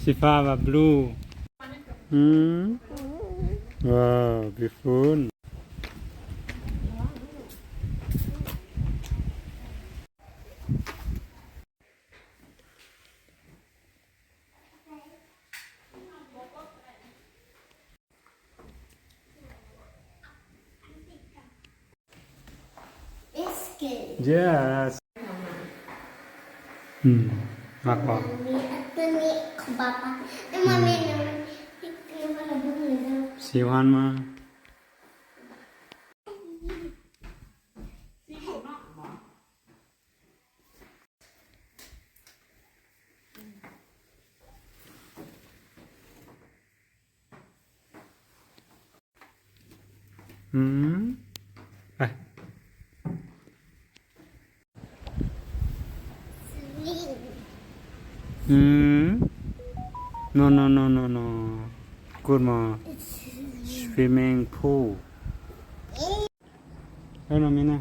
ສີຟ້າວ່າ blue. ອືມ ວ້າວ beautiful. Yes. ອືມ ມັກບໍ່? ອັນນີ້ ອັນນີ້ຂອງປ້າປ້າ ແລ້ວມາ ອືມ ແມ່ນຫຍັງ? ສີຫວານມາ. ອືມ ໄປ ອືມ no no no no no. Good ມາ swimming pool. ເອີ ນ້ອງມີນາ.